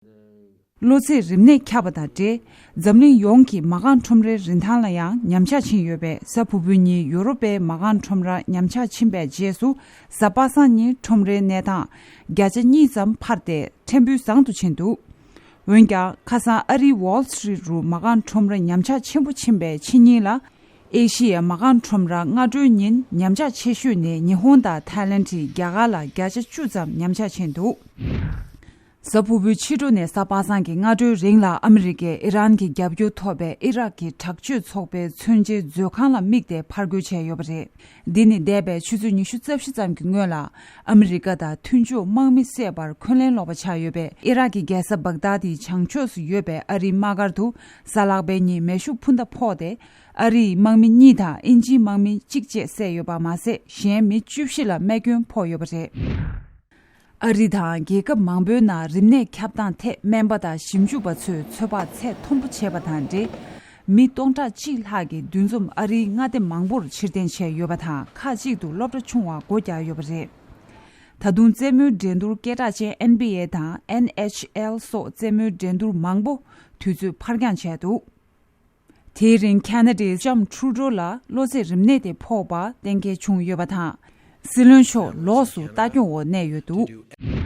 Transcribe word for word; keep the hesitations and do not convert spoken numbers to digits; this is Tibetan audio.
གློ་ཚད་རིམས་ནད་ཁྱབ་པ་དང་འབྲེལ། འཛམ་གླིང་ཡོངས་ཀྱི་མ་རྐང་ཁྲོམ་རའི་རིན་ཐང་ལ་ཡང་ཉམས་ཆག་ཕྱིན་ཡོད་པས། གཟའ་ཕུར་བུ་ཉིན་ཡུ་རོབ་པའི་མ་རྐང་ཁྲོམ་ར་ཉམས་ཆག་ཕྱིན་པའི་རྗེས་སུ། གཟའ་པ་སངས་ཉིན་ཁྲོམ་རའི་གནས་སྟངས་བརྒྱ་ཆ་གཉིས་ཙམ་འཕར་ཏེ་ཕྲན་བུ་བཟང་དུ་ཕྱིན་འདུག་འོན་ཀྱང་། ཁ་སང་ཨ་རིའི་Wall Street་རུ་མ་རྐང་ཁྲོམ་ར་ཉམས་ཆག་ཆེན་པོ་ཕྱིན་པའི་ཕྱི་ཉིན་ལ། ཨེ་ཤི་ཡའི་མ་རྐང་ཁྲོམ་ར་སྔ་དྲོའི་ཉིན་ཉམས་ཆག་ཆེ་ཤོས་ནི་ཉི་ཧོང་དང་ཐའི་ལེན་ཌི་རྒྱ་གར་ལ་བརྒྱ་ཆ་བཅུ་ཙམ་ཉམས་ཆག་ཕྱིན་འདུག་གཟའ་ཕུར་བུའི་ཕྱི་དྲོ་ནས་གཟའ་པ་སངས་ཀྱི་སྔ་དྲོའི་རིང་ལ་ཨ་མི་རི་ཀས་ཨི་རན་གྱི་རྒྱབ་སྐྱོར་ཐོབ་པའི་ཨི་རག་གི་དྲག་སྤྱོད་ཚོགས་པའི་མཚོན་ཆའི་མཛོད་ཁང་ལ་དམིགས་ཏེ་ཕར་རྒོལ་བྱས་ཡོད་པ་རེད། འདི་ནི་འདས་པའི་ཆུ་ཚོད་ཉི་ཤུ་རྩ་བཞི་ཙམ་གྱི་སྔོན་ལ། ཨ་མི་རི་ཀ་དང་མཐུན་ཕྱོགས་དམག་མི་བསད་པར་འཁོན་ལན་སློག་པ་ཆགས་ཡོད་པའི་ཨི་རག་གི་རྒྱལ་ས་བག་དཱ་དིའི་བྱང་ཕྱོགས་སུ་ཡོད་པའི་ཨ་རིའི་དམག་སྒར་དུ་གཟའ་ལྷག་པའི་ཉིན་མེ་ཤུགས་འཕུར་མདའ་ཕོག་སྟེ། ཨ་རིའི་དམག་མི་གཉིས་དང་ཨིན་ཇིའི་དམག་མི་གཅིག་བཅས་བསད་ཡོད་པ་མ་ཟད། གཞན་མི་བཅུ་བཞི་ལ་རྨས་སྐྱོན་ཕོག་ཡོད་པ་རེད། ཨ་རི་དང་རྒྱལ་ཁབ་མང་པོའི་ནང་རིམས་ནད་ཁྱབ་སྟངས་ཐད་སྨན་པ་དང་ཞིབ་འཇུག་པ་ཚོས་ཚོད་དཔག་ཚད་མཐོན་པོ་བྱས་པ་དང་འབྲེལ། མི་སྟོང་ཕྲག་གཅིག་ལྷག་གི་འདུ་འཛོམས་ཨ་རིའི་མངའ་སྡེ་མང་པོར་ཕྱིར་འཐེན་བྱས་ཡོད་པ་དང་། ཁག་ཅིག་ཏུ་སློབ་གྲྭ་ཆུང་བ་སྒོ་རྒྱག་ཡོད་པ་རེད། ད་དུང་རྩེད་མོའི་འགྲན་བསྡུར་སྐད་གྲགས་ཅན་ཨེན་བྷི་ཨེ་དང་ཨེན་ཨེཆ་ཨེལ་སོགས་རྩེད་མོའི་འགྲན་བསྡུར་མང་པོ་དུས་ཚོད་ཕར་འགྱངས་བྱས་འདུག་དེའི་རིང་ཁ་ན་ཌའི་ལྕམ་ཁྲུ་ཌོ་ལ་གློ་ཚད་རིམས་ནད་དེ་ཕོག་པ་གཏན་འཁེལ་བྱུང་ཡོད་པ་དང་། སྲིད་བློན་མཆོག་ལོགས་སུ་ལྟ་སྐྱོང་འོག་གནས་ཡོད་འདུག